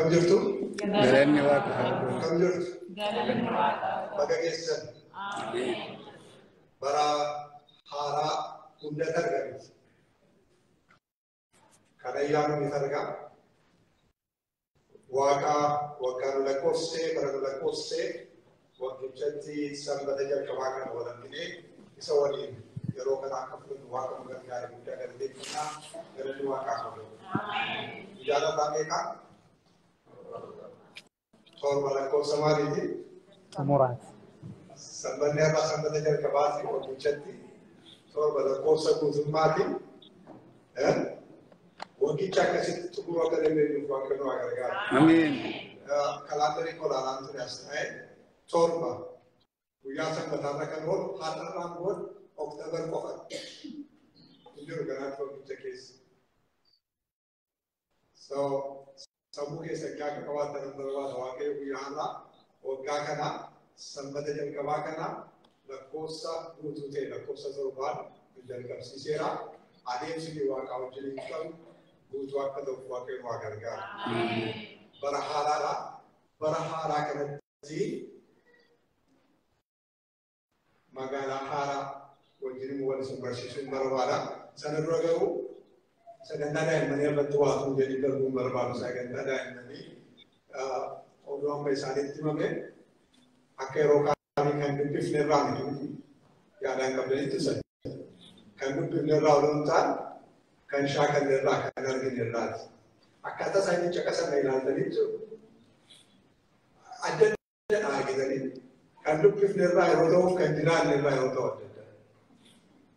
Akkam jirtu? Galanni Waaqaaf. Akkam jirtu? Galanni Waaqaaf. Baga geessan. Bara haaraa hundatti argamti. Kan ayyaanu ni argama. Waaqa waggaa nu lakkoofsee bara nu lakkoofsee waggichatti sanbata jalqabaa kana wal arginee isa waliin yeroo kana akka fudhannu Waaqa nu gargaare guddaa galateeffannaa. Galanni Waaqaaf haa ta'u. Guyyaa lafaa meeqa? 7 lakkoofsa maaliiti? Xumuraati. Sanbanni har'aa sanbata jalqabaati waggichatti 7 lakkoofsa guutummaati. Waggicha akkasitti xumuruu akka dandeenyuuf Waaqa nu haa gargaaru. Ameen. Kalaandarii olaanaan ture as ta'e 7 guyyaa sanbataarra kan oolu har'arraan booda Oktoobar qofa hin jiru ganaatti waggicha keessa. So sammuu keessa akka qabaatan hin barbaada. Waaqayyo guyyaa har'aa waggaa kana sanbata jalqabaa kana lakkoofsa guutuu ta'e lakkoofsa 7 nu jalqabsiiseera. Adeemsi fi Waaqaa wajjin hin qabu guutuu akka ta'uuf Waaqayyo nu haa gargaaru. Bara haaraadha. Bara haaraa kanatti magaalaa haaraa wajjin wal isin barsiisuun barbaada. Sana dura garuu sagantaa daa'immanii irratti waa tuu jedhii darbuun barbaadu. Sagantaa daa'immanii oduu amma isaanitti himame akka yeroo kaanii kan dubbifne irraa miti yaadaan qabdanitti sana. Kan dubbifne irraa odoo hin taane kan shaakalle irraa kan argine irraati. Akkaataa isaanii caqasame ilaaltanii jiru. Adda adda argitanii kan dubbifne irraa yeroo ta'uuf kan jiraanne irraa yeroo ta'u adda adda.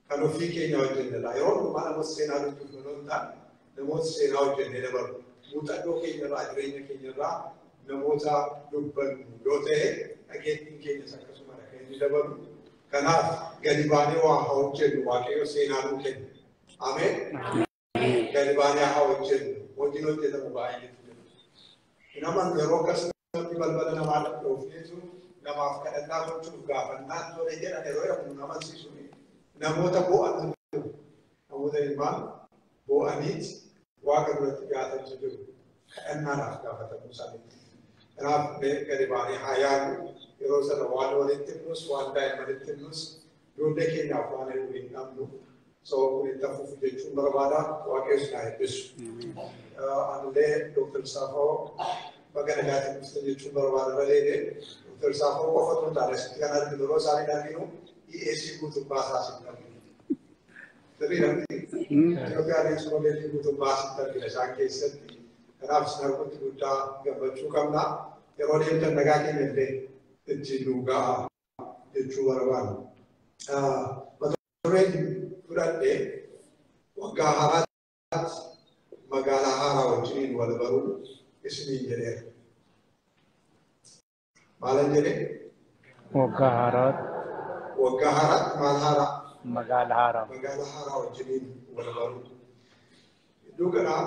Kan ofii keenya hojjenne irraa yeroo hundumaa namoota seenaa dubbifnu odoo hin taane namoota seenaa hojjennee dabalu. Muuxannoo keenya irraa jireenya keenya irraa namoota dubbannu yoo ta'e dhageettiin keenyas akkasuma kan inni dabalu. Kanaaf gadi baanee waa haa hojjennu Waaqayyo seenaa nuu kenna. Ameen. Gadi baanee haa hojjennu. Hojiin hojjetamu baay'eetu jira. Namaan yeroo akkasumatti balbala namaa dhoofneetu namaaf kadhannaa gochuuf gaafannaan tole jedhan yeroo jedhamu nu amansiisu. Namoota bo'antu jiru. Namoota ilmaan bo'aniiti Waaqa duratti dhiyaatantu jiru. Kadhannaadhaaf gaafatamuu isaaniitti. Kanaaf gadi baanee haa yaadnu. Yeroo sana waan walitti himnus waan daa'immanitti himnus ijoollee keenyaaf waan hir'uu hin qabnu. Sababa kun itti hafuuf jechuun barbaada. Waaqayyo isin haa eebbisu. Anillee Dr. Saafoo baga nagaatiin dhuftan jechuun barbaada malee Dr. Saafoo qofa otoo hin taane asitti kan arginu yeroo isaanii arginu EAC guutummaa isaa asitti arginu. Sirrii namni Itoophiyaa Adeemsa Kolleejjii guutummaa asitti argina isaan keessatti. Kanaaf isin arguutti guddaa gammachuu qabna. Yeroo deemtan nagaa keenya illee ittiin nuu ga'a jechuu barbaada. Mata dureen fudhadhee waggaa haaraatti magaalaa haaraa wajjiniin wal baruu isiniin jedheera. Maalan jedhee? Waggaa haaraatti. Waggaa haaraatti maal haaraa? Magaalaa haaraa. Magaalaa haaraa wajjiniin wal baruu. Iddoo kanaa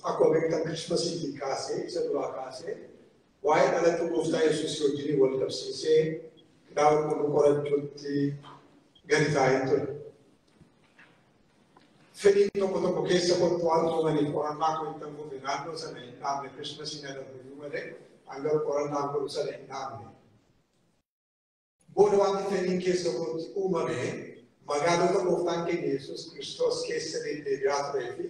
akkuma beektan Kirismasiitii kaasee isa duraa kaasee waa'ee dhalachuu gooftaa Yesuus wajjiniin wal qabsiisee kitaaba qulqulluu qorachuutti gadi taa'ee ture. Fedhiin tokko tokko keessa kottu waan uumamaniif qorannaa koo itti fufe naannoo sana hin dhaabne Kirismasiin adarbu malee hanga qorannaa godhu sana hin dhaabne. Booda wanti fedhiin keessa kootti uumame magaalota gooftaan keenya Yesuus Kiristoos keessa deddeebi'aa turee fi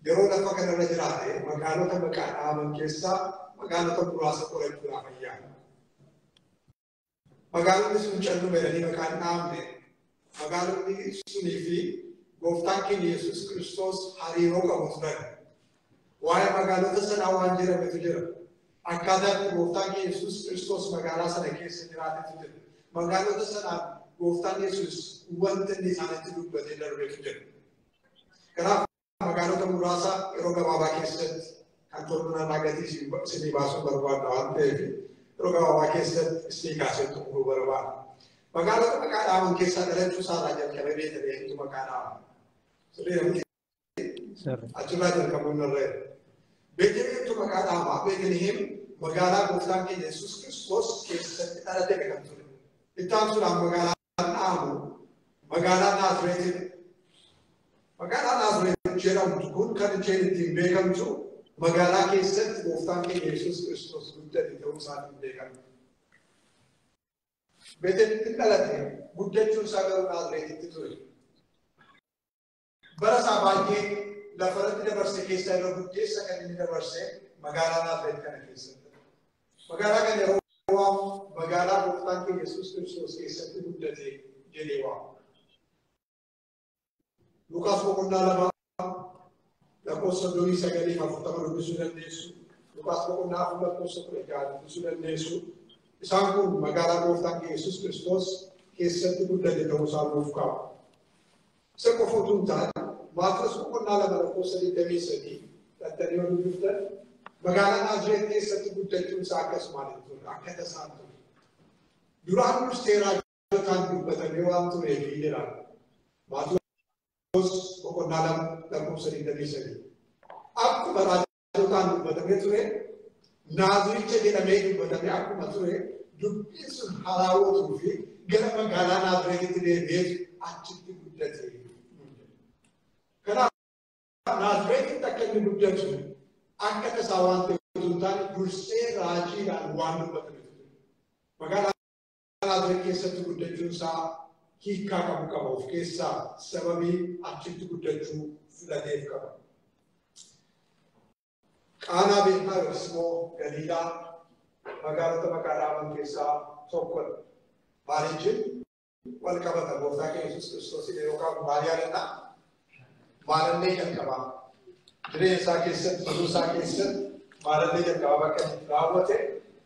yeroo lafa kanarra jiraate magaalota maqaa dhaaban keessaa magaalota muraasa qorachuudhaaf ayyaana. Magaalonni sun calluma jedhanii maqaan dhaabne magaalonni sunii fi gooftaan keenya Yesuus Kiristoos hariiroo qabu turan. Waa'ee magaalota sanaa waan jedhametu jira. Akkaataa itti gooftaan keenya Yesuus Kiristoos magaalaa sana keessa jiraatetu jira. Magaalota sanaan gooftaan Yesuus wanta inni isaanitti dubbatee darbetu jira. Kanaaf magaalota muraasa yeroo gabaabaa keessatti kan torbanarraa gatii isinii baasuu barbaadna waan ta'eef yeroo gabaabaa keessatti isinii kaasee xumuruu barbaada. Magaalota maqaa dhaaban keessaa dhalachuu isaarraa jalqabee Beetaliheemtu maqaa dhaaba. Sirrii namni achirraa jalqabuun irra jira. Beetaliheemtu maqaa dhaaba. Beetaliheem magaalaa gooftaan keenya Yesuus Kiristoos keessatti dhalate kan ture. Itti aansuudhaan magaalaan dhaamu magaalaa Naazreetidha. Magaalaa Naazreet jedhamtu kun kan isheen ittiin beekamtu Magaalaa keessatti gooftaan keenya Yesuus Kiristoos guddate ta'uu isaatiin beekama. Beetelitti dhalate guddachuun isaa garuu Naazreetitti ture. Bara isaa baay'ee lafarratti dabarse keessaa yeroo guddeessa kan inni dabarse magaalaa Naazreet kana keessatti. Magaalaa kana yeroo waamu magaalaa gooftaan keenya Yesuus Kiristoos keessatti guddate jedhee waama. Luqaas boqonnaa 2 lakkoofsa 39-40 dubbisuu dandeessu. Luqaas boqonnaa 4 lakkoofsa 16 dubbisuu dandeessu. Isaan kun magaalaa gooftaan keenya Yesuus Kiristoos keessatti guddate ta'uu isaa nuuf kaa'u. Isa qofa utuu hin taane Maatewos boqonnaa 2 lakkoofsa 23 dhattanii yoo dubbiftan magaalaa Naazreet keessatti guddachuun isaa akkasumaan hin turre, akka tasaan ture. Duraan dursee raajotaan dubbatamee waan tureefi jedha. Maatewos boqonnaa 2 lakkoofsa 23. Akkuma raajotaan dubbatamee ture, Naaziricha jedhamee dubbatamee akkuma ture, dubbiin sun haraawwatuu fi gara magaalaa Naazreetitti deebi'ee achitti guddate. Kanaaf Naazreetitti akka inni guddatu akka tasaa waan ta'e utuu hin taane dursee raajiidhaan waan dubbatame ture. Magaalaa Naazreet keessatti guddachuun isaa hiikkaa qabu qaba of keessaa sababii achitti guddachuu filateef qaba. Qaanaa beekmaa yookiis immoo Galiilaa magaalota maqaa dhaaban keessaa tokkodha. Maaliijin wal qabata gooftaa keenya Yesuus Kiristoos yeroo kaamu maal yaadannaa? Maalallee jalqabaa. Jireenya isaa keessatti, jiruu isaa keessatti maalallee jalqabaa bakka inni raawwate,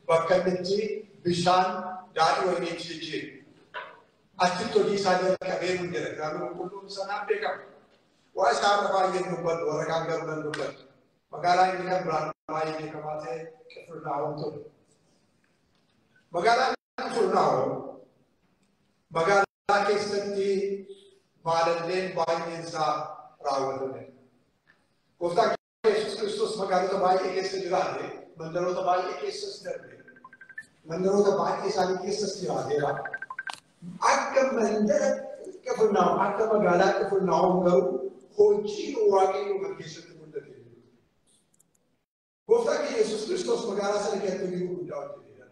bakka inni itti bishaan daadhii wayiniitti jijjiire. Achitti hojii isaa jalqabee nu jedha. Kitaabni qulqulluun sanaan beekama. Waa isaa irra baay'een dubbadhu, warra kaan garuu nan dubbadhu. Magaalaa inni kan biraan baay'ee beekamaa ta'e Qifirnaahom ture. Magaalaan Qifirnaahom magaalaa keessatti maalalleen baay'een isaa raawwatame. Gooftaan Yesuus Kiristoos magaalota baay'ee keessa jiraate, mandaroota baay'ee keessas darbe, mandaroota baay'ee isaanii keessas jiraateera. Akka mandara Qifirnaahom, akka magaalaa Qifirnaahom garuu hojiin Waaqayyoo kan keessatti mul'ate. Gooftaan keenya Yesuus Kiristoos magaalaa sana keessatti hojii gurguddaa hojjeteera.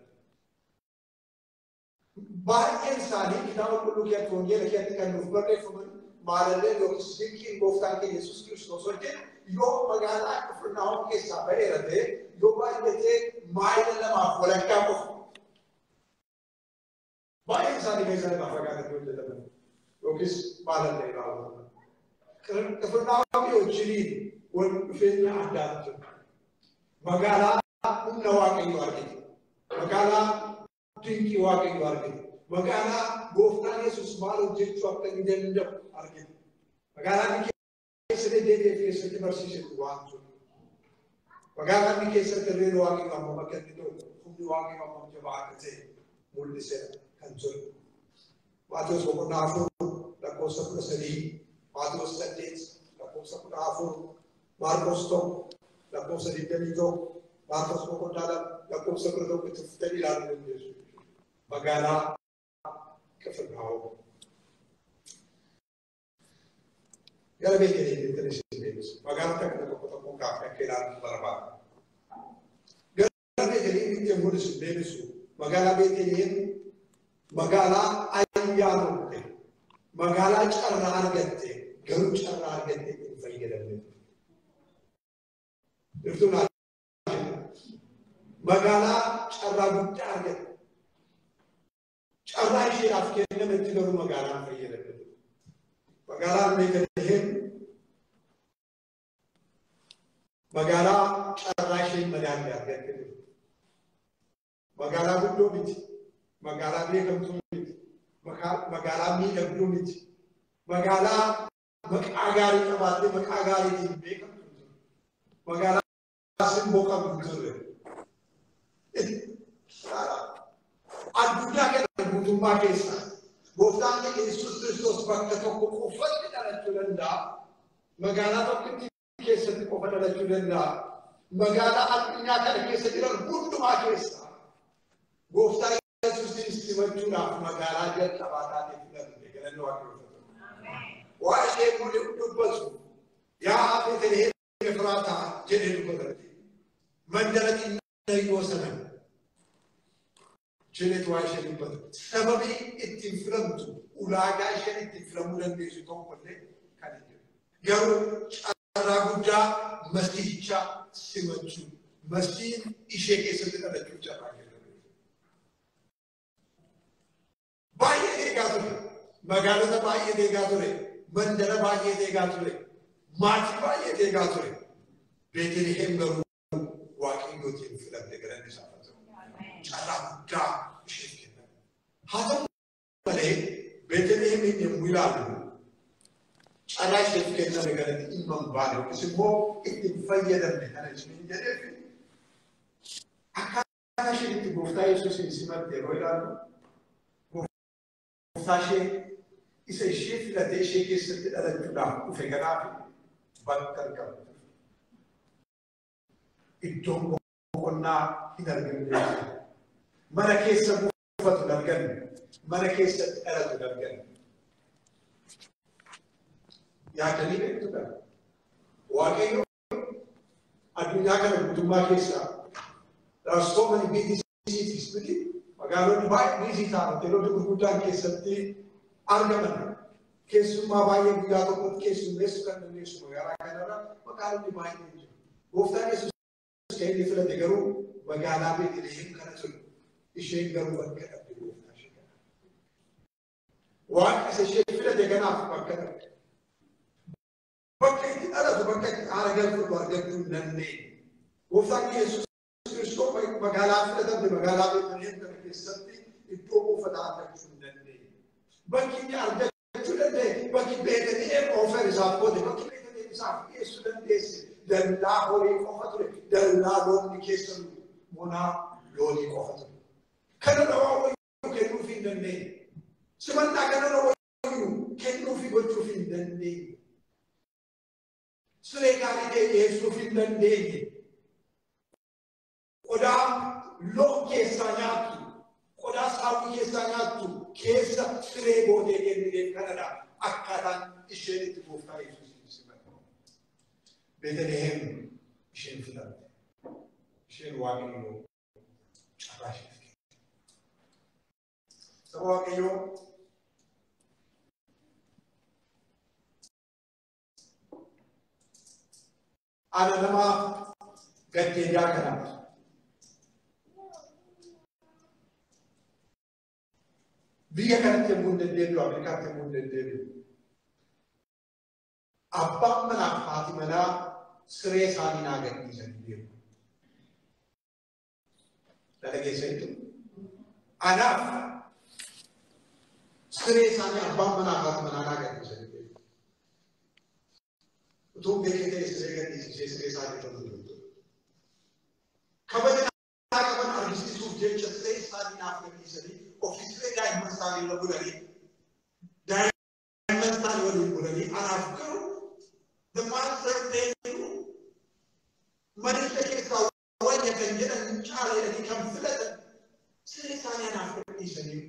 Baay'een isaanii kitaaba qulqulluu keessatti, wangeela keessatti kan nuuf barreeffaman maalallee yookiis dinqiin gooftaan keenya Yesuus Kiristoos hojjete yoo magaalaa Qifirnaahom keessaa ba'eera ta'e yoo baay'atee maayila 2.5 qofa. Baay'een isaanii keessaa irraa fagaatanii hojjetaman yookiis maalallee raawwataman. Qifirnaahom wajjiniin wal dhufeenya addaatu ture. Magaalaa humna Waaqayyoo argite. Magaalaa dinqii Waaqayyoo argite. Magaalaa gooftaan Yesuus maal hojjechuu akka inni danda'u argite. Magaalaa inni keessa deddeebi'ee keessatti barsiisetu waan ture. Magaalaa inni keessatti irreen Waaqayyoo hammam akka inni ta'u, humni Waaqayyoo hammam jabaa akka ta'e mul'iseera kan ture. Maatewos boqonnaa 4 lakkoofsa 13, Maatewos 8 lakkoofsa 14, Maarqos 1 lakkoofsa 21, Maarqos boqonnaa 2 lakkoofsa 11 itti fuftanii ilaaluu dandeessu. Magaalaa Qifirnaahom. Gara Beeteliheemitti isin deebisu. Magaalota kana tokko tokkoon gaaffii akka ilaalu barbaada. Gara Beeteliheemitti yommuu isin deebisu, magaalaa Beeteliheem magaalaa ayyaanootte, magaalaa carraa argatte, garuu carraa argatte hin fayyadamne. Jirtuu naa magaalaa carraa guddaa argatte. Carraa isheedhaaf kennametti garuu magaalaan fayyadamne. Magaalaan Beeteliheem magaalaa carraa isheen madaalle argatte turte. Magaalaa guddoo miti, magaalaa beekamtuu miti, magaalaa miidhagduu miti, magaalaa maqaa gaarii qabaattee maqaa gaariitiin beekamtu turte. Magaalaa simboo qabdu turre. Addunyaa kana guutummaa keessaa gooftaan keenya Yesuus Kiristoos bakka tokko qofatti dhalachuu danda'a. Magaalaa tokkotti keessatti qofa dhalachuu danda'a. Magaalaa addunyaa kana keessa jiran hundumaa keessaa gooftaa Yesuusin simachuudhaaf magaalaa jalqabaa taatee filatamte galanni Waaqayyoof haa ta'u. Waa ishee dubbatu yaa Beeteliheem Efraataa jedhee dubbata. Mandara xinnayyoo sana jedhetu waa ishee dubbata. Sababii ittiin filamtu ulaagaa isheen ittiin filamuu dandeessu tokkollee kan hin jiru. Garuu carraa guddaa masiihicha simachuu, masiihin ishee keessatti dhalachuuf carraa kenname. Baay'ee deegaa ture. Magaalota baay'ee deegaa ture. Mandara baay'ee deegaa ture. Maatii baay'ee deegaa ture. Beeteliheem garuu Waaqayyootiin filamte galanni isaaf haa ta'u. Carraa guddaa isheef kenname. Haa ta'u malee Beeteliheemiin yommuu ilaallu carraa isheef kenname kanatti dhimma hin baane yookiis immoo itti hin fayyadamne kana isiniin jedheef akkaataa isheen itti gooftaa Yesuusiin simatte yeroo ilaallu gooftaa ishee isa ishee filatee ishee keessatti dhalachuudhaaf dhufe kanaaf bakka hin qabdu. Iddoon boqonnaa hin argamne. Mana keessa buufatu hin arganne. Mana keessatti dhalatu hin arganne. Yaadanii beektu kana. Waaqayyo addunyaa kana guutummaa keessaa there are so many busy cities miti magaalonni baay'ee busy ta'an hoteelonni gurguddaan keessatti argaman keessummaa baay'ee guyyaa tokkotti keessummeessuu kan dandeessu magaalaa kanarra magaalonni baay'ee jiru. Gooftaan Yesuus kan inni filate garuu magaalaa Beetliheem kana ture. Isheen garuu bakka dhabde gooftaa ishee kana. Waaqni isa ishee filate kanaaf bakka dhabde. Bakka itti dhalatu bakka itti haara galfatu argachuu hin dandeenye. Gooftaan Yesuus Kiristoos magaalaa filatamte magaalaa Beetliheem kana keessatti iddoo buufataa argachuu hin dandeenye. Bakki inni argachuu danda'e bakki Beetliheem offer isaaf goote bakki Beetliheem isaaf dhiyeessuu dandeesse dallaa horii qofa ture dallaa loonni keessa monaa loonii qofa ture. Kanarra waa wayyuu kennuuf hin dandeenye. Simannaa kanarra wayyuu kennuufi gochuuf hin dandeenye. Siree gaarii ta'e dhiyeessuuf hin dandeenye. Qodaa loon keessaa nyaattu, qodaa saawwii keessaa nyaattu keessa siree gootee kennineef kanadha akkaataan isheen itti gooftaa Yesuusiin simatte. Beetliheem isheen filamte. Isheen Waaqayyoo carraa isheef kenne. Saba Waaqayyoo ana nama gaddeebi'aa kanaaf biyya kanatti yommuu hin deddeebi'u, Ameerikaatti yommuu hin deddeebi'u, abbaan manaaf haati manaa siree isaanii naa gadhiisanii deemu. Na dhageessaniitu? Anaaf siree isaanii abbaan manaaf haati manaa naa gadhiisanii deemu. Utuu beekee ta'e siree gadhiisisee siree isaanii irra jiru. Kabaja naa qaban argisiisuuf jecha siree isaanii naaf gadhiisanii ofii siree daa'imman isaanii irra bulanii daa'imman isaanii waliin bulanii anaaf garuu the master bedroom manicha keessaa wayya kan jedhan caala jedhanii kan filatan siree isaanii anaaf gadhiisanii.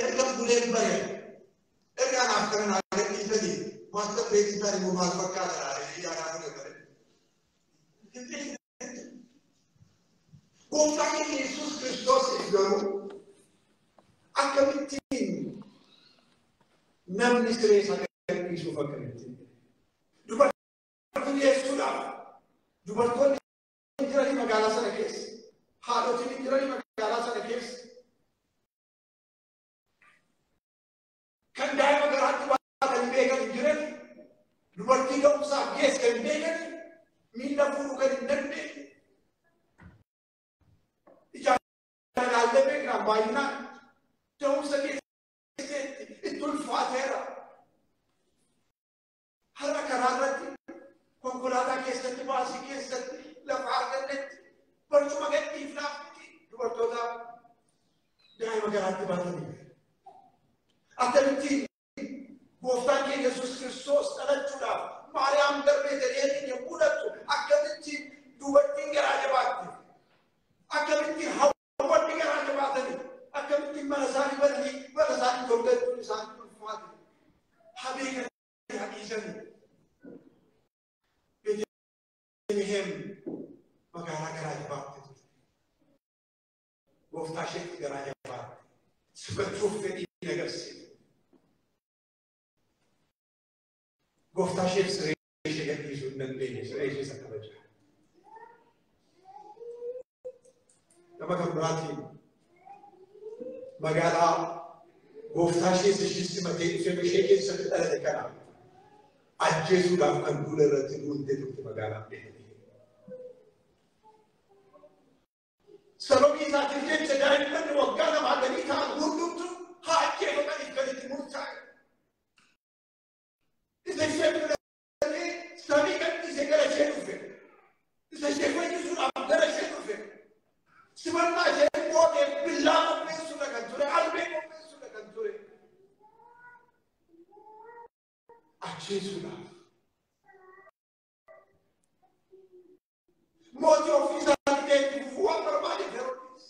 Erga buleen bare erga anaaf kana naa gadhiisanii master bedroom isaanii immoo maal fakkaata jedhanii yaadaa ture bare. Gooftaan keenya Yesuus Kiristoosiif garuu akkamittiin namni siree isaa gadhiisuuf akkamittiin dubartiin dhiyeessuudhaaf dubartoonni jiranii magaalaa sana keessa haadhotiin jiranii magaalaa sana keessa kan daa'ima garaatti baatanii beekan hin jiran dubartii ga'umsaaf geesse kan beekan miilla fuudhuu kan hin dandeenye ijaan ilaallee beeknaan baay'inaan da'umsa keessatti itti ulfaateera. Har'a karaa irratti konkolaataa keessatti baasii keessatti lafa argannetti barcuma gadhiifnaaf miti dubartoota daa'ima garaatti baatanii. Akkamittiin gooftaan keenya Yesuus Kiristoos dhalachuudhaaf Maariyaam gara Beetliheemiin yommuu dhaqxu akkamittiin dubartiin garaa jabaatte akkamittiin hawwanni garaa jabaatanii akkamittiin mana isaanii bananii mana isaanii tolgachuun isaanii ulfaate haa beekanii haa dhiisanii. Gooftaa isheetti garaa jabaatte. Simachuuf fedhii hin agarsiifne. Gooftaa isheef siree ishee gadhiisuu hin dandeenye, siree ishee isa kabaja. Nama kan biraatiin magaalaa gooftaa ishee ishee simatee dhufee ishee keessatti dhalate kana ajjeesuudhaaf kan duula irratti duulte turte magaalaan Beetliheem. Sababii isaatiif jecha daa'imman waggaa lamaa gadii ta'an hundumtu haa ajjeefamaniif kan itti murtaa'e. Isa ishee filatee samii gadhiisee gara ishee dhufe. Isa ishee fayyisuudhaaf gara ishee dhufe. Simannaa ishee boodee billaa qopheessuudha kan ture, albee qopheessuudha kan ture. Ajjeesuudhaaf. Mootii ofii isaatii ta'e itti fufuu waan barbaadeef Heroodis.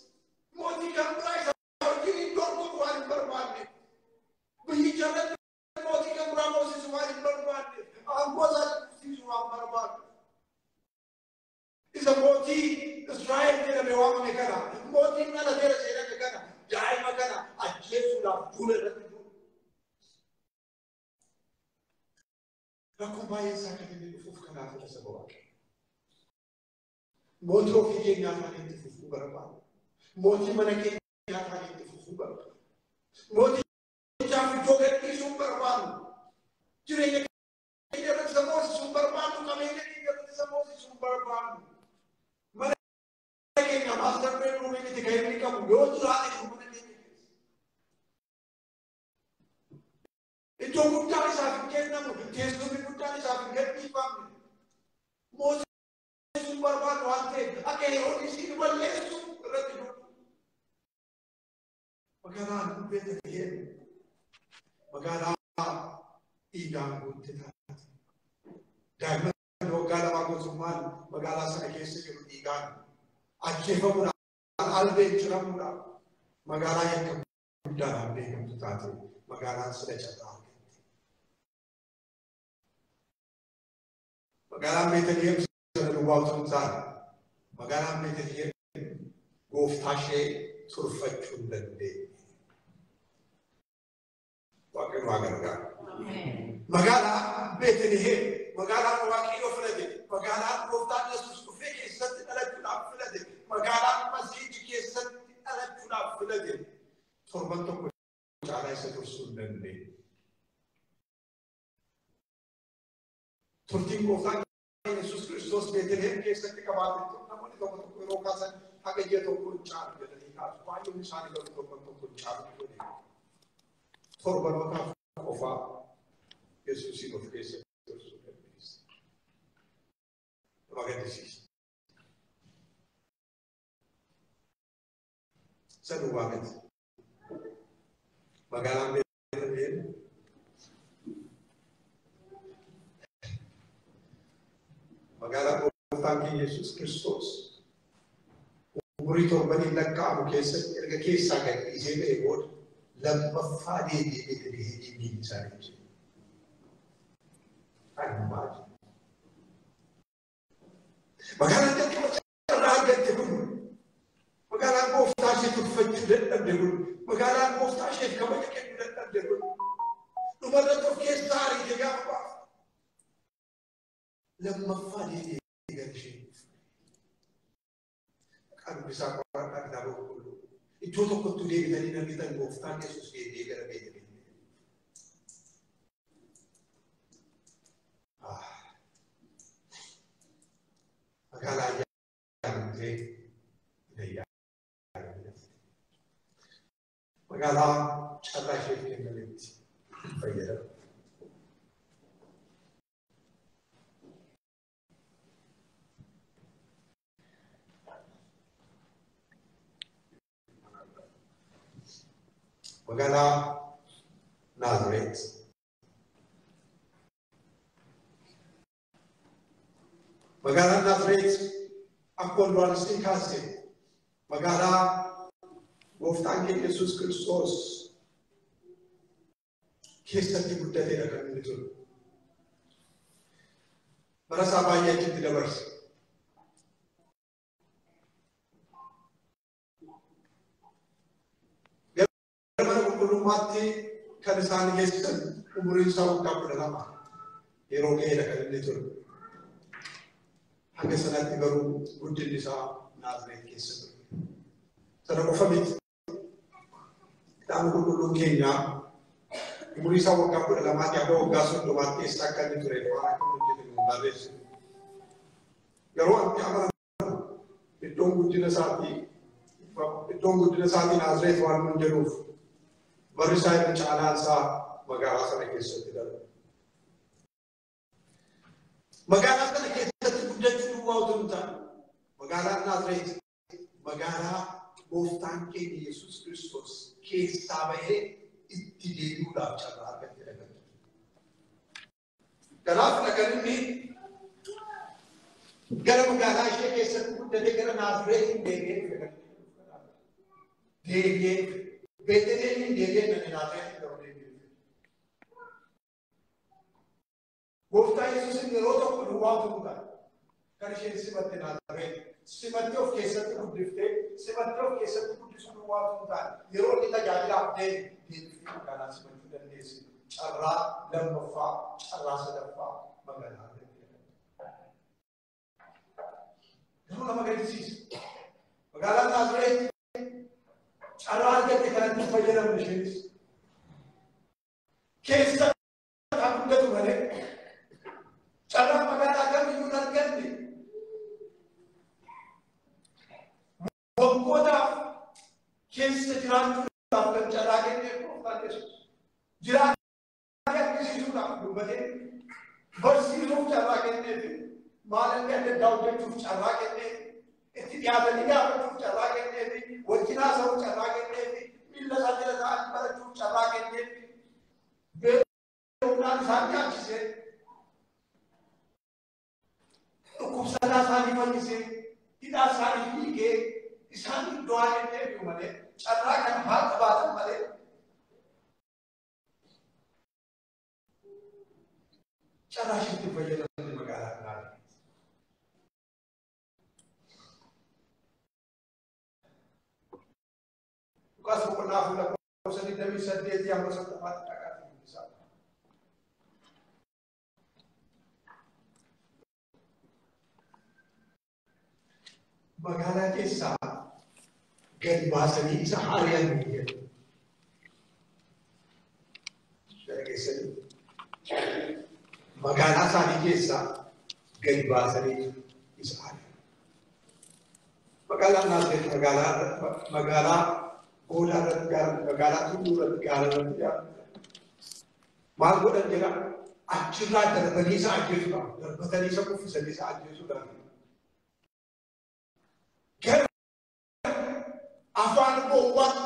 Mootii kan biraa isaa wajjin hin dorgomu waan hin barbaanneef. Biyyicha irratti mootii kan biraa moosisu waan hin barbaanneef. Aangoo isaa fufsiisu waan barbaanneef. Isa mootii Israa'el jedhame waamame kana, mootiin dhalateera jedhame kana, daa'ima kana ajjeesuudhaaf duula irratti duulu. Rakkoon baay'een isaa kan inni dhufuuf kanaafidha saba Waaqayyoo. Mootii ofii keenyaa taanee itti fufuu barbaada. Mootii mana keenyaa taanee itti fufuu barbaada. Mootichaaf iddoo gadhiisuu barbaadu. Jireenya keenya irratti isa moosisuu barbaadu. Qabeenya keenya irratti isa moosisuu barbaadu. Mana keenya maastar beedruumii miti kan inni qabu yoo jiraate mana keenya keessa. Iddoo guddaan isaaf hin kennamu. Teessumni guddaan isaaf hin gadhiifamne. Moosisuu barbaadu waan ta'eef akka Heroodis hin balleessu irratti duulu. Magaalaan Beetliheem magaalaa dhiigaan guutte taate. Daa'imman waggaa lamaa guutummaan magaalaa sana keessa jiru dhiigaan ajjeefamuudhaan albeen ciramuudhaan magaalaa yakka guddaadhaan beekamtu taate magaalaan sila carraa argatte. Magaalaan Beetliheem sana duwwaa utuu hin taane magaalaan Beetliheem gooftaa ishee turfachuu hin dandeenye. Waaqayyo waa gargaara. Magaalaa Beetliheem, magaalaan Waaqayyo filate, magaalaan gooftaan Yesuus dhufee keessatti dhalachuudhaaf filate, magaalaan Masiihi keessatti dhalachuudhaaf filate, torban tokko caalaa isa tursuu hin dandeenye. Turtiin gooftaan Yesuus Kiristoos Beetliheem keessatti qabaate namoonni tokko tokko yeroo kaasan haga ji'a tokko hin caalu jedhanii kaasu. Baay'een isaanii garuu torban tokko hin caalu jedhanii. Torbanootaaf qofaa Yesuusiin of keessatti tursuu dandeesse. Nama gaddisiisa. Isa duwwaa miti. Magaalaan Beetliheem magaalaa gooftaan keenya Yesuus Kiristoos umurii torbaniin lakkaa'amu keessatti erga keessaa gadhiisee ba'e booda lammaffaa deebi'ee Beetliheemiin miilli isaa deebise. Magaalaan jalqaba carraa argatte kun, magaalaan gooftaa ishee turfachuu dadhabde kun, magaalaan gooftaa isheef kabaja kennuu dadhabde kun, dhumarratti of keessaa ariite gaafa baafte. Lammaffaa deebi'ee gara ishee dhufe. Maqaan dubbisaa qoradhaa kitaaba qulqulluu. Iddoo tokkotti deebitanii argitan gooftaan Yesuus deebi'ee gara Beetliheem. Magaalaa ayyaanamtee hin ayyaanamne. Magaalaa carraa isheef kennametti fayyadama. Magaalaa Naazireet. Magaalaan Naazireet akkuma duraan isin kaase magaalaa gooftaan keenya Yesuus Kiristoos keessatti guddateedha kan inni ture. Bara isaa baay'ee achitti dabarse. qulqullummaatti kan isaan geessisan umuriin isaa waggaa 12 yeroo ga'eedha kan inni ture. Hanga sanatti garuu guddinni isaa Naazreet keessa ture. Sana qofa miti. Kitaabni qulqulluun keenyaa umurii isaa waggaa 12 hanga waggaa 30 keessa akka inni ture waan akka hojjete nu barreesse. Garuu wanti amanamu iddoon guddina isaatii Naazreet waan nun jedhuuf barri isaa irra caalaan isaa magaalaa sana keessatti darbe. Magaalaa sana keessatti guddachuu duwwaa utuu hin taane magaalaan Naazreet magaalaa gooftaan keenya Yesuus Kiristoos keessaa bahee itti deebi'uudhaaf carraa argate dhaga'e. Kanaaf kan inni gara magaalaa ishee keessatti guddatee gara Naazreetiin deebi'ee dhufe. Deebi'ee Beetleheemiin deebi'ee nani Naazreetiin garuu deebi'ee dhufe. Gooftaa Yesuusin yeroo tokko duwwaa utuu hin taane kan isheen simatte Naazreet simattee of keessatti guddiftee simattee of keessatti guddisuu duwwaa utuu hin taane yeroo inni tajaajilaaf deeme deebiftee magaalaa simachuu dandeessi. Carraa lammaffaa, carraa sadaffaa magaalaa argatte. Garuu nama gaddisiisa. Magaalaan Naazreet carraa argatte kanatti hin fayyadamne isheenis. Keessa kan guddatu malee carraa magaalaa kamiyyuu hin arganne. Waggootaaf keessa jiraachuudhaaf kan carraa kennee gooftaan Yesuus. Jiraachuu argisiisuudhaaf dubbatee barsiisuuf carraa kenneef maalalli adda addaa hojjechuuf carraa kenneef itti dhiyaatanii gaafachuuf carraa kenneef wajjin haasa'uuf carraa kenneef miilla isaa jala taa'anii barachuuf carraa kenneef beekumnaan isaan nyaachisee dhukkubsataa isaanii fayyisee hidhaa isaanii hiikee isaan iddoo haa kenneef malee carraa kana haa qabaatan malee carraa isheetti fayyadamne magaalaa kanaa. Luqaas boqonnaa 4 lakkoofsa 28 hamma 30tti dhaqaatii dubbisaa. Magaalaa keessaa gad baasanii isa ari'an ni jedhu. Dhageessanii magaalaa isaanii keessaa gad baasanii isa ari'an. Magaalaan Naazreet magaalaa goodaa irratti ijaaramte, magaalaa tulluu irratti gaara irratti ijaaramte. Maal godhan jedha? Achirraa darbanii isa ajjeesuudhaaf, darbatanii isa kuffisanii isa ajjeesuudhaaf. Gara afaan gowwaatti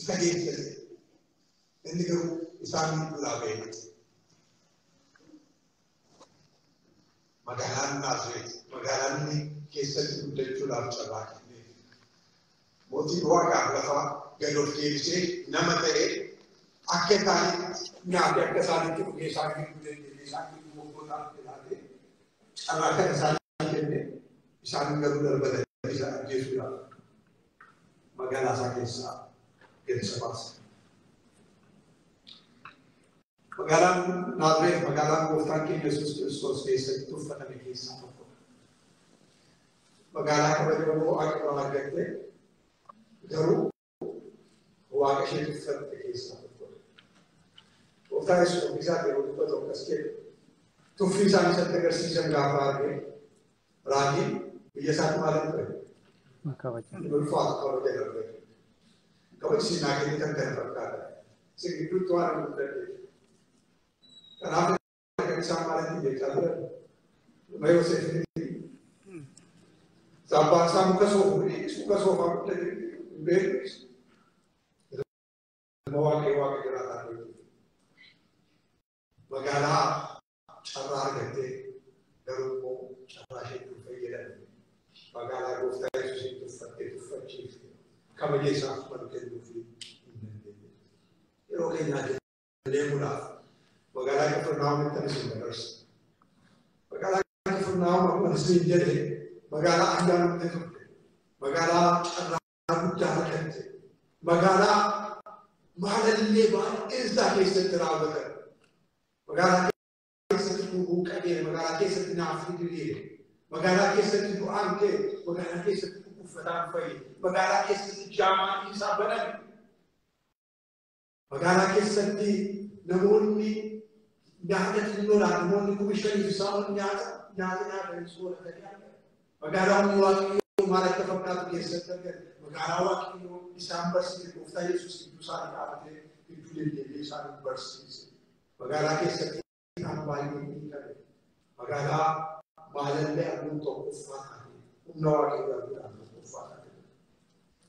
isa geessise. Inni garuu isaan duraa ba'e. Magaalaan Naazreet magaalaan inni keessatti guddachuudhaaf carraa kenneef. Mootiin waaqaaf lafaa gad of deebisee nama ta'ee akka isaanitti nyaate akka isaanitti dhugee isaan gidduu deddeebi'ee isaan gidduu waggootaaf jiraatee carraa kana isaanii kenne isaan garuu darbatanii isa ajjeesuudhaaf magaalaa isaa keessaa gad isa baase. Magaalaan Naazreet magaalaan gooftaan keenya Yesuus Kiristoos keessatti tuffatame keessaa tokkodha. Magaalaa kabajamoo waaqa argatte garuu waaqa ishee tuffatte keessaa tokkodha. Gooftaan Yesuus ofii isaatti yeroo dubbatu akkas jedhe. Tuffii isaan isatti agarsiisan gaafa arge raajiin biyya isaatti maaliif ture? Kabaja. Ulfaatu kabaja darbe. Kabajni siinaa kennitan kana fakkaata. Isin gidduutti waan hin guddanneef. Kanaaf kan isaan maalitti jechaa turan? Nama Yoosef miti. Abbaan isaa muka soofu muka soofaa guddate hin beeku. Ilma Waaqayyo waaqa jiraataa ta'e. Magaalaa carraa argattee garuu immoo carraa isheetti hin fayyadamne. Magaalaa gooftaa Yesuusiin tuffattee tuffachiifte kabaja isaaf malu kennuufii hin dandeenye. Yeroo keenyaa deemuudhaaf magaalaa Qifirnaahomitti ani isin dabarsa. Magaalaa Qifirnaahom akkuma isin jedhe magaalaa ayyaanamte turte. Magaalaa carraa guddaa argatte. Magaalaa maalallee baay'een isaa keessatti raawwatan. Magaalaa keessatti dhuguu qabee, magaalaa keessatti naafni diriire, magaalaa keessatti du'aan ka'e, magaalaa keessatti uffataan fayyee, magaalaa keessatti jaamaan isaa baname. Magaalaa keessatti namoonni nyaata xinnoodhaan namoonni 5,000 isaan nyaata nyaatanii sooratanii argatan. Magaalaa Waaqayyoo maal akka fakkaatu keessatti argatan. Magaalaa Waaqayyoo isaan barsiise Gooftaa Yesuus gidduu isaanii dhaabatee gidduu deddeebi'ee isaan barsiise. Magaalaa keessatti isaan baay'ee miidhame. Magaalaa maalallee arguun tokkoffaa taate humna Waaqayyoo arguudhaan tokkoffaa taate.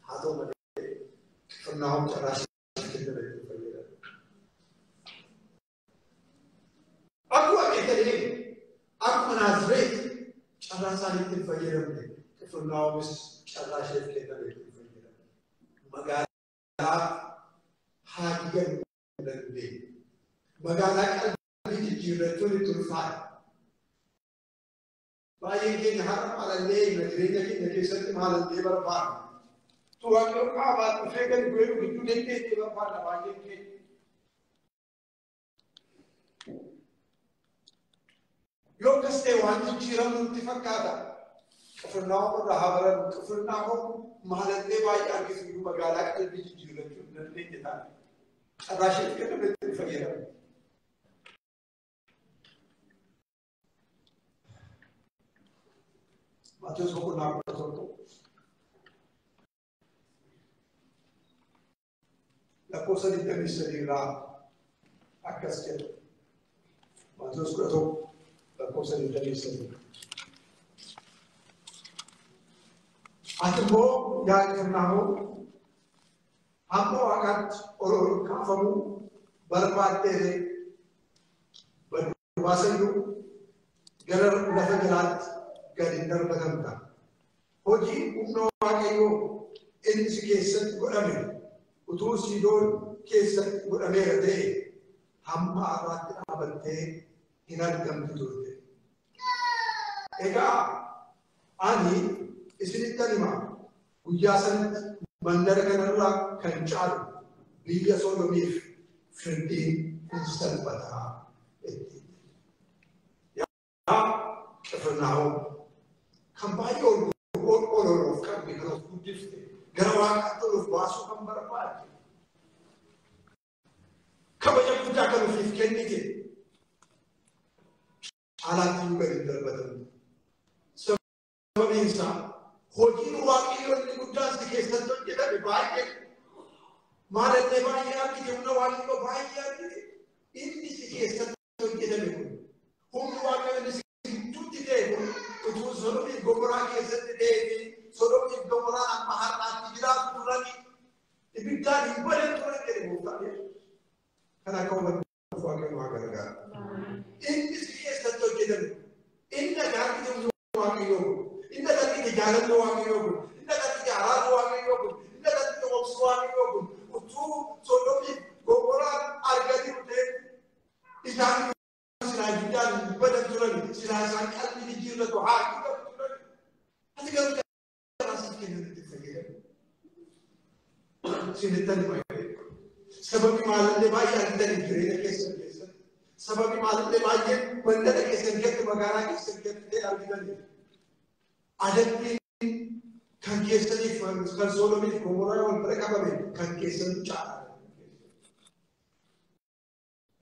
Haa ta'u malee Qifirnaahom carraa ishee kenname itti fayyadame. Akkuma Beetaliheem, akkuma Naazreet carraa isaaniitti hin fayyadamne, Qifirnaahomis carraa isheef kenname itti hin fayyadamne. Magaalaa haati galuu hin dandeenye. Magaalaa qalbii jijjiirrachuun itti ulfaata. Baay'een keenya har'a maalallee jireenya keenya keessatti maalallee barbaadna. Waaqayyo qaamaan dhufee gadi bu'ee nu gidduu deddeebi'ee barbaadna baay'een keenya. Yoo akkas ta'e waan jijjiiramu nutti fakkaata. Qifirnaahom irraa haa barannu. Qifirnaahom maalallee baay'ee argitu iyyuu magaalaa qalbii jijjiirrachuu hin dandeenye taate. Carraa isheef kenname itti fayyadamu. Maatewos boqonnaa 11 lakkoofsa 23 irraa akkas jedha. Maatewos 11 lakkoofsa 23. Ati immoo yaa Qifirnaahom hamma Waaqaatti ol ol kaafamuu barbaaddeere baduu baasayyuu gara lafa jalaatti gadi hin darbatamta. Hojii humna Waaqayyoo inni si keessatti godhame utuu Siidoon keessatti godhameera ta'e hamma har'aatti dhaabattee hin argamtu turte. Egaa ani isinittan hima, guyyaa sanatti mandara kanarraa kan caalu biyya Sodoomiif firdiin hin salphataa jetti. Yaa Qifirnaahom kan baay'ee ol ol of qabde kan of guddifte gara Waaqaatti ol of baasuu kan barbaadde kabaja guddaa kan ofiif kennite caalaatti iyyuu gadi hin darbatamne. Sababiin isaa hojiin Waaqayyoo inni guddaan si keessatti hojjetame baay'ee maalallee baay'ee argite, humna Waaqayyoo baay'ee argite. Inni si keessatti hojjetame kun humni Waaqayyoo inni si gidduutti ta'e kun utuu Sodoomiif Gomoraa keessatti ta'ee fi Sodoomiif Gomoraan amma har'aatti jiraatu turani ibiddaan hin badan turan jedhe Gooftaan Yesuus. Kan akka hubannuuf Waaqayyo haa gargaaru. Inni si keessatti hojjetame, inni ati argite humna Waaqayyoo kun, inni ati argite jaalala Waaqayyoo kun, inni ati argite araara Waaqayyoo kun, inni ati argite obsa Waaqayyoo kun utuu Sodoomiif Gomoraan arganii ta'e isaan silaa ibiddaan hin badan turan, silaa isaan qalbii jijjiirratu haa argatu turan. Ati garuu carraa siif kenname itti fayyadamu. Isinittan hima Sababii maalallee baay'ee argitaniif jireenya keessan keessatti, sababii maalallee baay'ee mandara keessan keessatti, magaalaa keessan keessatti argitaniif. Adabbiin kan keessaniif kan Sodoomiif Gomoraa wal bira qabame kan keessan caala.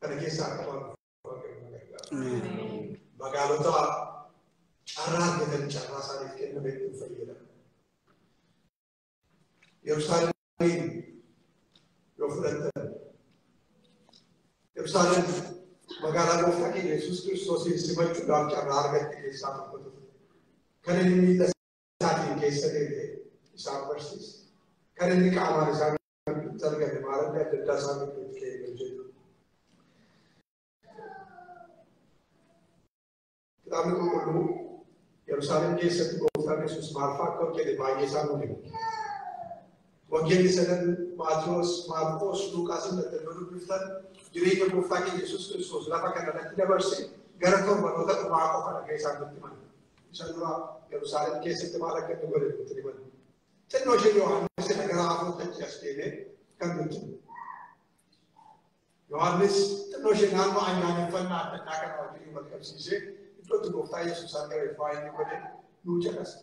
Kana keessaa akka baanu Waaqayyo nu gargaara. Magaalota carraa argatan carraa isaaniif kenname itti fayyadamu. Yerusaalemiin yoo fudhattan, Yerusaalem magaalaa Gooftaa keenya Yesuus Kiristoosiin simachuudhaaf carraa argatte keessaa tokko turte. Kan inni miila isaatiin keessa deeme isaan barsiise. Kan inni qaamaan isaan gidduutti argame maalallee adda addaa isaan gidduutti ka'ee hojjetu. Kitaabni qulqulluu Yerusaalem keessatti Gooftaan Yesuus maal fa'aa akka hojjete baay'ee isaa nu hima. Wangeelli sadan Maatewos, Maarqos, Luqaas yoo dubbiftan jireenya Gooftaa keenya Yesuus Kiristoos lafa kanarratti dabarse gara torbanoota dhumaa qofa dhagee isaan nutti himan. Isa dura Yerusaalem keessatti maal akka inni godhe nutti himan. Xinnoo ishee Yohaannis gara hafuutti as deemee kan nuti. Yohaannis xinnoo ishee naannoo ayyaaneffannaa adda addaa kana wajjin wal qabsiisee iddootti gooftaa Yesuus argame inni godhe nuu caqasa.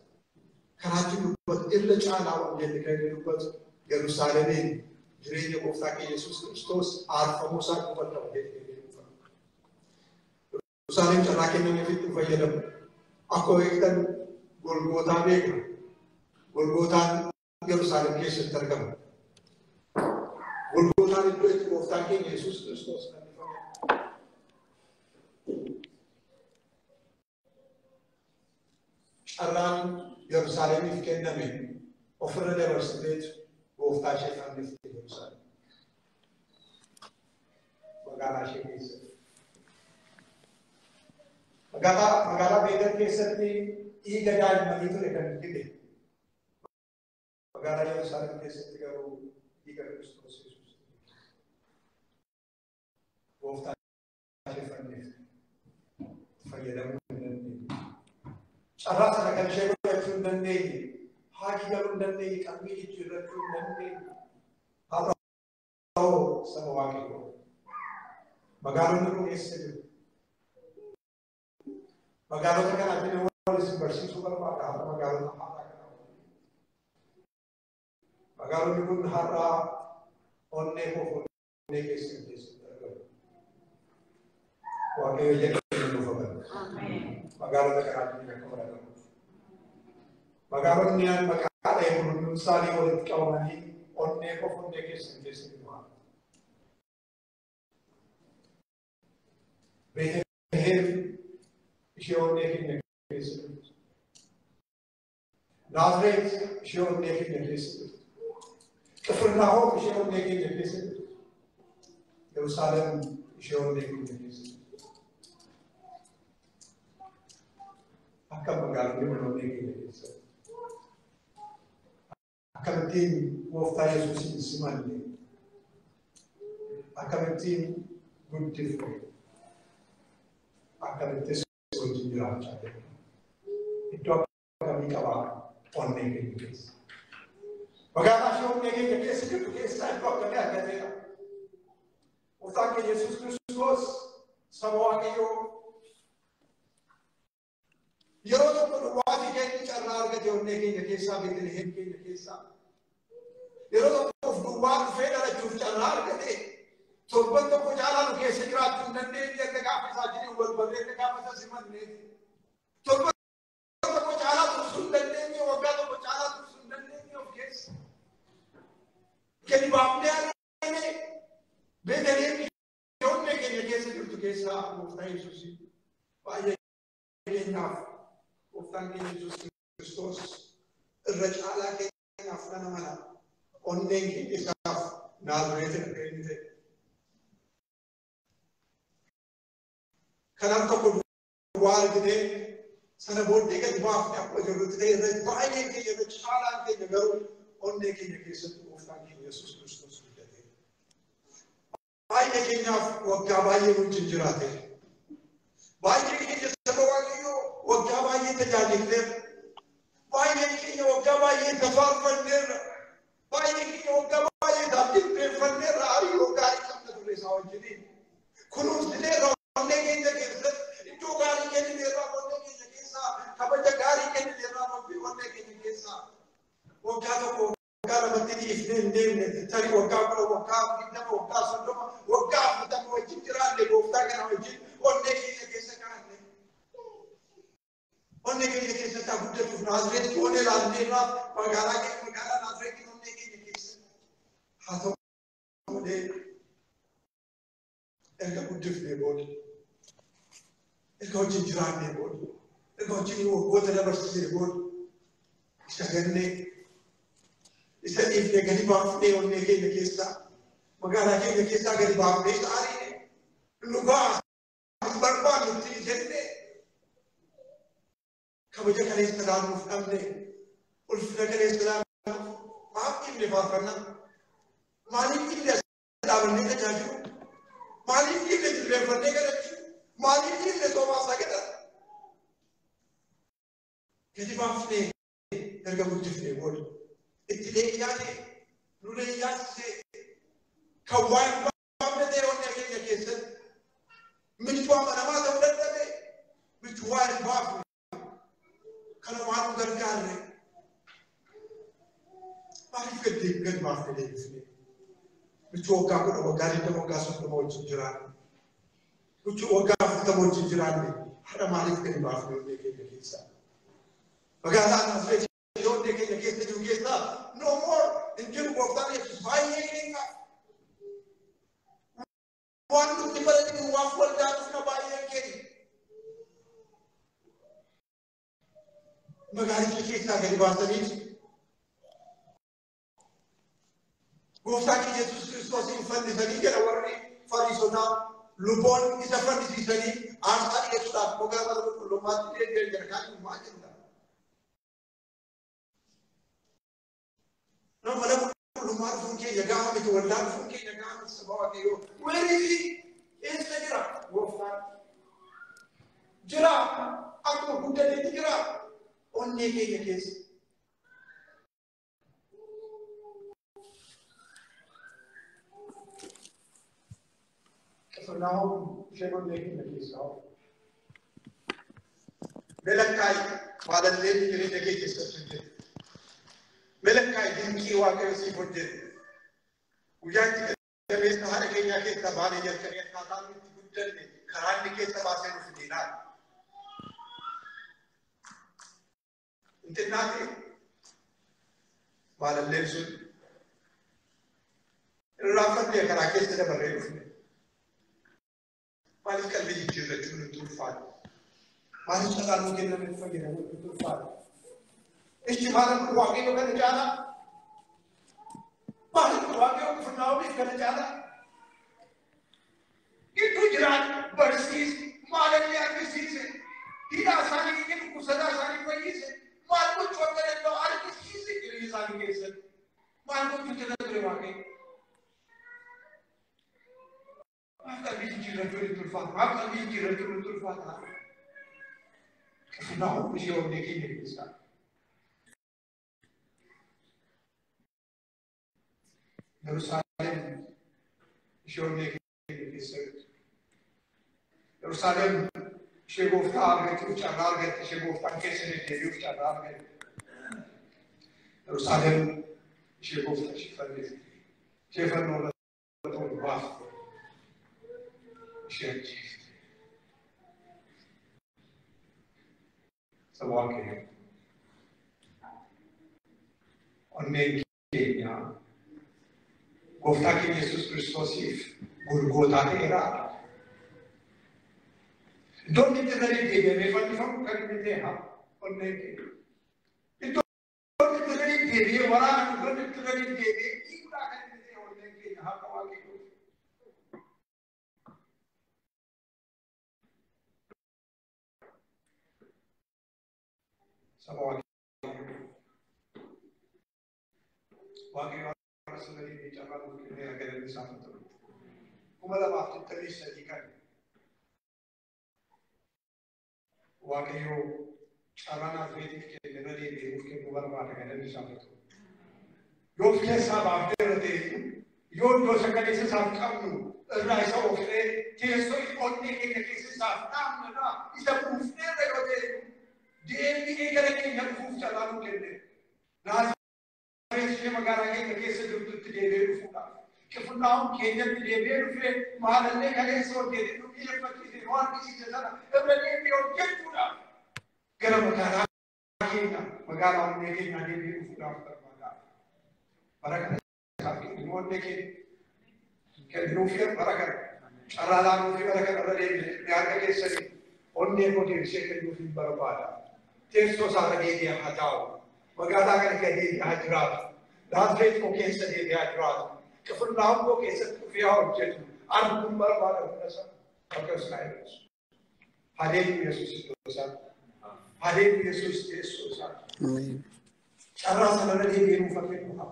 Karaatti dubbatu irra caalaa wangeelli kan inni dubbatu Yerusaalemiin jireenya gooftaa keenya Yesuus Kiristoos aarfamuu isaa dubbata wangeelli kan inni dubbatu. Yerusaalem carraa kennameef itti fayyadamu. Akkuma beektan Golgootaa beekna. Golgootaan Yerusaalem keessatti argama. Golgootaan iddoo itti gooftaan keenya Yesuus Kiristoos fannifame. Carraan Yerusaalemiif kenname ofirra dabarsiteetu gooftaa ishee fannifte Yerusaalem. Magaalaa ishee keessatti. Magaalaa Beetel keessatti dhiiga daa'immanii ture kan dide. Magaalaa Yerusaalem keessatti garuu dhiiga Kiristoos Yesuus gooftaa ishee fannifte. Fayyadamuu hin dandeenye. Carraa sana kan ishee godhachuu hin dandeenye. Haati galuu hin dandeenye. Qalbii jijjiirrachuu hin dandeenye. Har'a hoo saba Waaqayyoo. Magaalonni kun eessa jiru? Magaalota kana wajjin wal isin barsiisuu barbaada. Har'a magaalota haaraa kana wajjin. Magaalonni kun har'a onnee koo onnee keessan keessatti argamu. Waaqayyo ija keenya nuuf haa banu. Magaalota kana wajjin akka wal agarruuf. Magaalonni maqaa dha'e kun hundumti isaanii walitti qabamanii onnee koo onnee keessan keessatti jiru. Beetlehem ishee onnee keenya keessa jirtu. Naazreet ishee onnee keenya keessa jirtu. Qifirnaahom ishee onnee keenya keessa jirtu. Yerusaalem ishee onnee keenya keessa jirtu. Akka magaalonni kun onnee keenya keessa jirtu. Akkamittiin gooftaa Yesuusin simanne, akkamittiin guddifne, akkamittis wajjin jiraachaa jirra. Iddoo akkamii qabaa onnee keenya keessa? Magaalaa ishee onnee keenya keessa jirtu keessaa iddoo akkamii argateera? Gooftaan keenya Yesuus Kiristoos saba Waaqayyoo yeroo tokko duwwaatii keenya carraa argate onnee keenya keessaa Beetlehem keenya keessaa. Yeroo tokkoof duwwaa dhufee dhalachuuf carraa argate torban tokko caalaa nu keessa jiraachuu hin dandeenye erga gaafa isaa jiru wal barree erga gaafa isa simanneeti. Torban tokko caalaa tursuu hin dandeenye waggaa tokko caalaa tursuu hin dandeenye of keessa. Gadi baafnee argame Beetlehem onnee keenya keessa jirtu keessaa gooftaa Yesuus baay'ee keenyaaf gooftaan keenya Yesuus Kiristoos irra caalaa keenyaaf nana mala onneen keenya isaaf Naazreetin akka inni ta'e. Kanaaf tokko duwwaa arginee sana booddee gadi baafne akkuma jirrutti ta'e irra baay'een keenya irra caalaan keenya garuu onnee keenya keessatti gooftaan keenya Yesuus Kiristoos guddate. Baay'ee keenyaaf waggaa baay'ee wajjin jiraate. Baay'ee keenya saba Waaqayyoo waggaa baay'ee tajaajilleerra. Baay'ee keenya waggaa baay'ee tafaarfanneerra. Baay'ee keenya waggaa baay'ee dhibbeeffanneerra. Hariiroo gaarii qabna turre isaa wajjiniin. Kunuunsineerra onnee keenya keessatti iddoo gaarii kennineerra onnee keenya keessaa kabaja gaarii kennineerra onnee keenya keessaa. Waggaa tokko waggaa lamatti dhiifnee hin deemne tarii waggaa 10 waggaa 20 waggaa 30 waggaa 40 wajjin jiraanne gooftaa kana wajjin onnee keenya keessa kaa'anne. Onnee keenya keessatti haa guddatuuf Naazreet goonee laanneerraa magaalaa keenya magaalaa Naazreetiin onnee keenya keessa haa ta'u malee erga guddifnee booda erga wajjin jiraannee booda erga wajjin waggoota dabarsisee booda isa gannee isa dhiifnee gadi baafnee onnee keenya keessaa magaalaa keenya keessaa gadi baafnee isa ariine nu ba'a hin barbaannu ittiin jennee kabaja kaleessa laannuuf dhabne ulfina kaleessa laannuuf maaf dhiifne faarfannaa maaliif dhiifne as dhaabannee tajaajilu maaliif dhiifne jilbeenfannee kadhachuu maaliif dhiifne soomaaf sagada gadi baafnee erga guddifnee booda Itti leeyyaane nu leeyyaasise kan waa hin baafne ta'e onnee keenya keessatti michuu amanamaa ta'uu dadhabe michuu waa hin baafne kana waan nu gargaarre maaliif gad baafne deebifne michuu waggaa 10 waggaa 20 waggaa 30 wajjin jiraanne michuu waggaa 40 wajjin jiraanne haadha maaliif gadi baafne onnee keenya keessaa magaalaa Naazreet onnee keenya keessa jiru keessaa no more hin jiru gooftaan Yesuus baay'ee keenya waan nuti baratinu waaf waldaa dhufna baay'een keenya magaalicha keessaa gadi baasanii gooftaan keenya Yesuus Kiristoosiin fannisanii jedha warri Fariisotaa luboonni isa fannisiisanii aarsaa dhiyeessuudhaaf immoo gara mana qulqullummaatti deebi'an jira kaan maal jedhudha. Nama mana qulqullummaa dhufuun keenya gaafa miti waldaa dhufuun keenya gaafa miti saba Waaqayyoo. Where is he? Eessa jira gooftaan? Jira akkuma guddateetti jira onnee keenya keessa. Qifirnaahom isheen onnee keenya keessaa Melakkaayi maalallee jireenya kee keessatti hojjete. Melakkaayi dinqii Waaqayyo siif hojjete. Guyyaa itti gadameessa haadha keenyaa keessaa baanee jalqabee akkaataa nu itti guddanne karaa inni keessa baasee nu fide ilaali. Intinnaati maalalleen sun irraanfannee karaa keessa dabarree dhufne. Maaliif qalbii jijjiirrachuun nutti ulfaata? Maaliif carraa nuu kenname fayyadamuun nutti ulfaata? Ishi maal Waaqayyo kana caalaa? Maaliif Waaqayyo Qifirnaahomiif kana caalaa? Gidduu jiraatu barsiise, maalallee argisiise, hidhaa isaanii inni dhukkubsataa isaanii fayyise, maal gochuu akka danda'u argisiise jireenya isaanii keessatti. Maal gochuu jala ture Waaqayyo? Maaf qalbii jijjiirrachuun itti ulfaata? Maaf qalbii jijjiirrachuun itti ulfaata? Qifirnaahom ishee onnee keenya keessaa. Yerusaalem ishee onnee keenya keessa jirtu. Yerusaalem ishee gooftaa argachuuf carraa argatte, ishee gooftaan keessa deddeebi'uuf carraa argatte. Yerusaalem ishee gooftaa ishee fannifte, ishee fannoo irratti ol baafte, ishee ajjeefte. Saba Waaqayyoo. Onneen keenya gooftaa keenya Yesuus Kiristoosiif golgootaa ta'eera. Iddoon itti irra deddeebi'amee fannifamu kan inni ta'e haa onneen keenya. Iddoon itti irra deddeebi'ee waraana iddoon itti irra deddeebi'ee dhiiguudhaa kan inni ta'e onneen keenya haqa Waaqayyoo. Saba Waaqayyoo. Waaqayyo har'a carraa nuuf kenneera galanni isaaf haa ta'u. 2023 kan Waaqayyo carraa Naazreetiif kenne irra deebi'ee nuuf kennuu barbaada galanni isaaf haa ta'u. Yoo of keessaa baafneerra ta'e yoo iddoo sagalee isaaf qabnu irraa isa oofnee teessoo onnee keenya keessa isaaf dhaabnu irraa isa buufneerra yoo ta'e deebi'ee gara keenya dhufuuf carraa nuuf kenne. Naazreet ishee magaalaa keenya keessa jirtutti deebi'ee dhufuudhaaf. Qifirnaahom keenyatti deebi'ee dhufee maalallee kaleessa hojjete nu miidhagfachiise nu argisiise sana irra deebi'ee hojjechuudhaaf gara magaalaa keenya magaalaa onnee keenyaa deebi'ee dhufuudhaaf barbaada. Bara kana isaaf kenninu onnee keenya kenninuufi bara kana carraa laanuufi bara kana irra deebi'ee harka keessanii onnee koo deebisee kennuuf hin barbaada. Teessoo isaa irra deebi'ee haa taa'u. Magaalaa kana keessa deebi'ee haa jiraatu. Naazreet koo keessa deebi'ee haa jiraatu. Qifirnaahom koo keessatti dhufee haa hojjetu. Arguun barbaada hunda isaa. Waaqayyo isin haa eebbisu. Haa deebi'u Yesuus iddoo isaa. Haa deebi'u Yesuus teessoo isaa. Carraa sanarra deebi'ee nuuf haa kennu haa.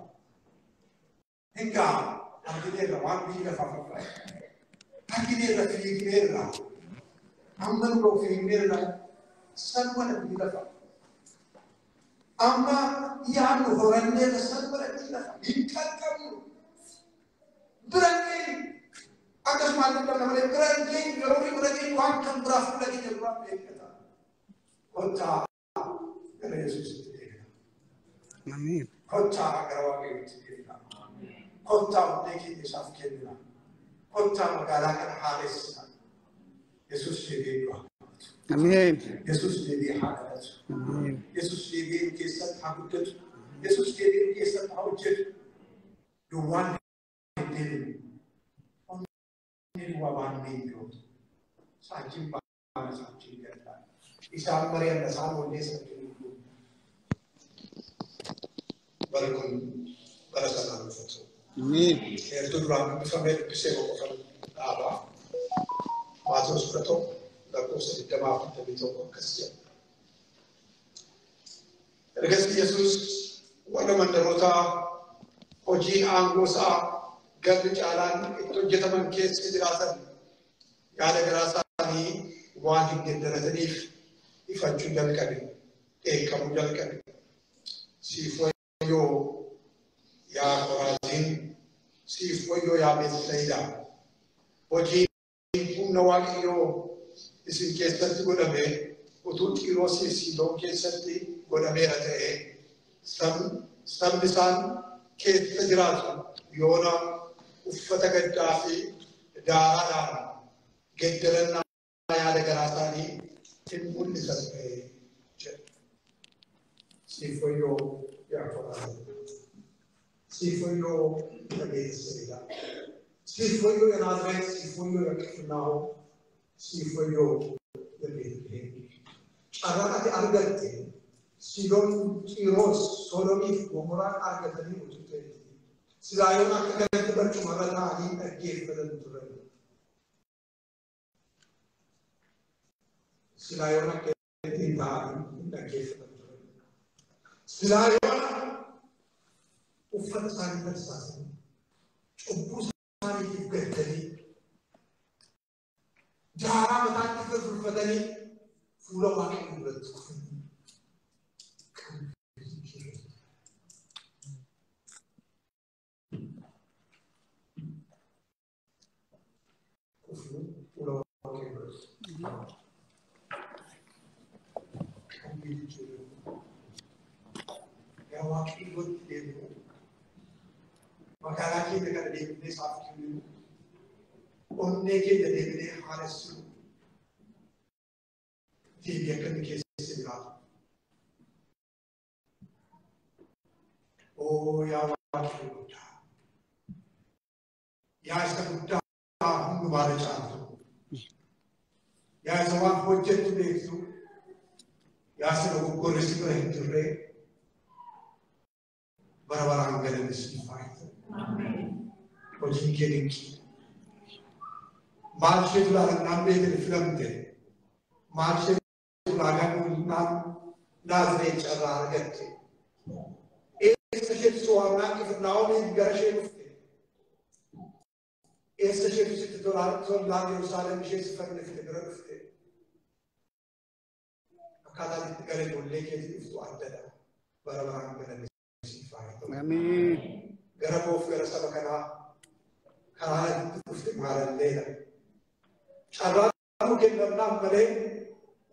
Hin ga'a argineerra waan biyyi lafaa fakkaatu. Argineerra fiigneerra. Amma nu ga'u fiigneerra. Sanuma biyyi lafaa. Amma yaadnu horannee salphaatti lafa hin qaqqabnu. Bira geenyu akkasuma dadhabna malee bira geenyu yeroo bira geenyu waan kan biraa fuula keenya duraa beekkata. Kottaa gara Yesuusitti deebina. Ameen. Kottaa gara Waaqayyootti deebina. Kottaa hundee keenya isaaf kennina. Kottaa magaalaa kana haaressina. Yesuus deebi'ee du'a. Ameen. Yesuus deebi'ee haa dhalatu. Ameen. Yesuus deebi'ee nu keessatti haa guddatu. Yesuus deebi'ee nu keessatti haa hojjetu. Duwwaan deddeebinu. Onnee duwwaa baannee hin jiru. Saachiin baana saachiin galla. Isaan mari'anna isaan onnee saachiin jiru. Bara kun bara sanaan dhufatu. Ameen. Heertuu duraan dubbifamee dubbisee boqotan dhaabaa. Maatewos 11 lakkoofsa 20-21 akkas jedha. Ergasii Yesuus warra mandarootaa hojii aangoo isaa garri caalaan itti hojjetaman keessa jiraatan yaada garaa isaanii waan hin geddarataniif ifachuu jalqabe, dheekkamuu jalqabe. Siif wayyoo yaa Koraaziin, siif wayyoo yaa Beetsayidaa. Hojiin humna Waaqayyoo isin keessatti godhame utuu Xiiroosii fi Siidoon keessatti godhameera ta'ee sabni isaan keessa jiraatu yoona uffata gaddaa fi daaraadhaan geddarannaa yaada garaa isaanii hin mul'isan ta'ee jedha. Siif wayyoo yaa Koraaziin, siif wayyoo yaa Beetsayidaa, siif wayyoo yaa Naazreet, siif wayyoo yaa Qifirnaahom, siif wayyoo yaa Beetliheem. Carraan ati argatte Siidoon, Xiiroos, Sodomii fi Gomoraan argatanii utuu ta'eeti. Silaayoon akka kanatti barcumarra taa'anii dhaggeeffatan turan. Silaayoon akka ittiin taa'anii hin dhaggeeffatan turan. Silaayoon uffata isaanii tarsaasanii, cubbuu isaaniitiif gaddanii, daaraa mataatti firfirfatanii fuula Waaqayyoo duratti kufanii. Kufuu fuula Waaqayyoo duratti. Qalbii jijjiiruu. Yaa Waaqayyootti deebi'u. Magaalaa keenya kana deebinee isaaf kenninu. Onnee keenya deebinee haaressinu. Deebii akka inni keessa jiraatu. Oo yaa Waaqayyo guddaa. Yaa isa guddaa hundumaarra caaltu. Yaa isa waan hojjettu beektu. Yaa isa dogoggorri si bira hin jirre. Bara baraan galanni siif haa ta'u. Hojiin kee dinqii. Maal ishee ulaagaan beekte filamte. Maal ishee ulaagaan Naazreet carraa argatte. Eessa isheetu si waamnaan Qifirnaahomiin gara ishee dhufte. Eessa isheetu sitti tollaan Yerusaalem ishee si fannifte bira dhufte. Akkaataan itti gara ijoollee keetii dhuftu addadha. Bara baraan galanni siif haa ta'u. Ameen. Gara koof gara saba kanaa karaa itti dhufte maalalleedha. Carraa nu kennamnaan malee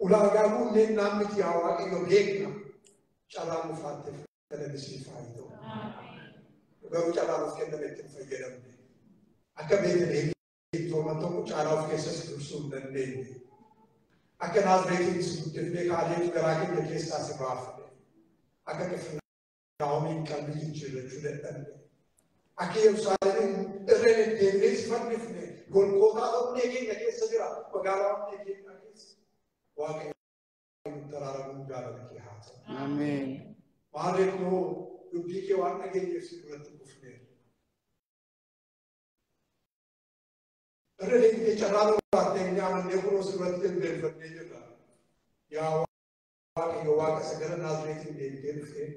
ulaagaa guunneen naan miti yaa Waaqayyo beekna. Carraa nuuf laatte galanni siif haa ta'u. Garuu carraa nuuf kenname itti hin fayyadamne. Akka Beetliheem torban tokko caalaa of keessatti dursuu hin dandeenye. Akka Naazreetiin si guddifnee kaaneetu garaa keenya keessaa si baafne. Akka Qifirnaahomiin qalbii jijjiirrachuu dadhabne. Akka Yerusaalemiin irra deddeebinee si fannifne. Golgootaa onnee keenya keessa jira. Magaalaa onnee keenya keessa. Waaqayyo nutti araaramuun jaalala kee haa ta'u. Ameen. Maarree kunoo dubbii kee waan dhageenyeef si duratti kufneerra. Irra deebitee carraa nu laattee inni amannee kunoo si duratti jilbeenfannee jirra. Yaa Waaqayyo Waaqa isa gara Naazreetiin deebitee dhuftee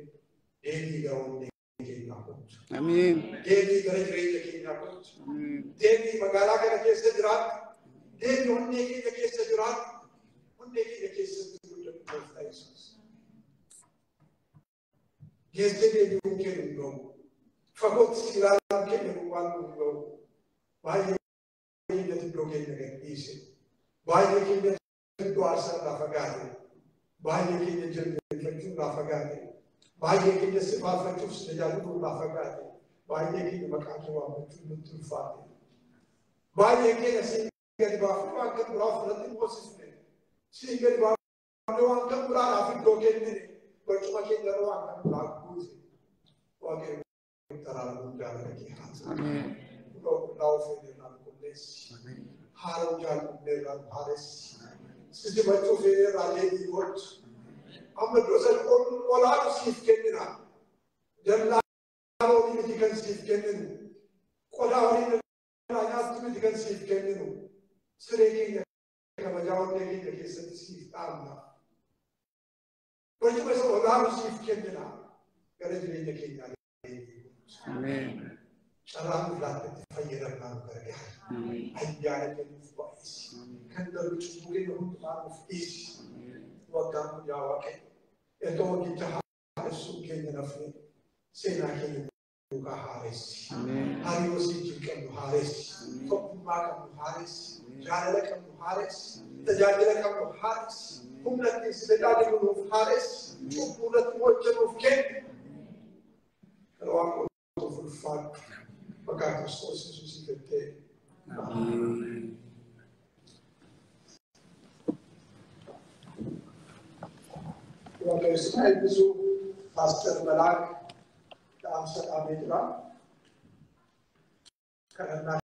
deebii gara onnee keenyaa kottu. Ameen. Deebii gara jireenya keenyaa kottu. Ameen. Deebii magaalaa kana keessa jiraattu. Deebii onnee keenya keessa jiraattu. Onnee keenya keessatti guddatu Gooftaa Yesuus. Geessee deebi'uun keenya nu ga'u. Fagootti si ilaaluun keenya waan nu ga'u. Baay'ee keenyatti iddoo keenya gad dhiise. Baay'ee keenya iddoo aarsaa irraa fagaate. Baay'ee keenya jilbeeffachuu irraa fagaate. Baay'ee keenya si faarfachuuf si tajaajiluu irraa fagaate. Baay'ee keenya maqaa kee waammachuun nutti ulfaate. Baay'ee keenya siin gadi baafnee waan kan biraa ofirratti moosifne. Siin gadi baafnee waan kan biraadhaaf iddoo kennine. Barcuma keenya irra waan kan biraa guute. Waaqayyo araaramuun jaalala kee haa ta'u. Qulqullaa'uu feene irraa nu qulleessi. Haara'uu jaalladhee irraa nu haaressi. Si simachuu feene irraa deebii godhu. Amma iddoo sana olaanu siif kennina. Dallaa horii miti kan siif kenninu. Qodaa horii irraa nyaattu miti kan siif kenninu. Siree keenya kabajaa onnee keenya keessatti siif dhaabna. Barcuma isa olaanu siif kennina. Gara jireenya keenyaa deebii godhu. Carraa nuuf laattetti fayyadamnaa nu gargaara. Ayyaana kennuuf baay'isi. Kan darbe cubbuu keenya hundumaa nuuf dhiisi. Waggaan kun yaa Waaqayyo. Erga waggicha haaressuun keenya nafne seenaa keenya duukaa haaressi. Hariiroo si wajjin qabnu haaressi. Tokkummaa qabnu haaressi. Jaalala qabnu haaressi. Tajaajila qabnu haaressi. Humna ittiin si tajaajilu nuuf haaressi. Cubbuu irratti mo'icha nuuf kenni. Kana waan qooduuf ulfaadhu. Maqaa Kiristoos Yesuusiin jettee. Ameen. Waaqayyo si haa eebbisu. Paaster Malaak dhaamsa dhaamee jira. Kadhannaa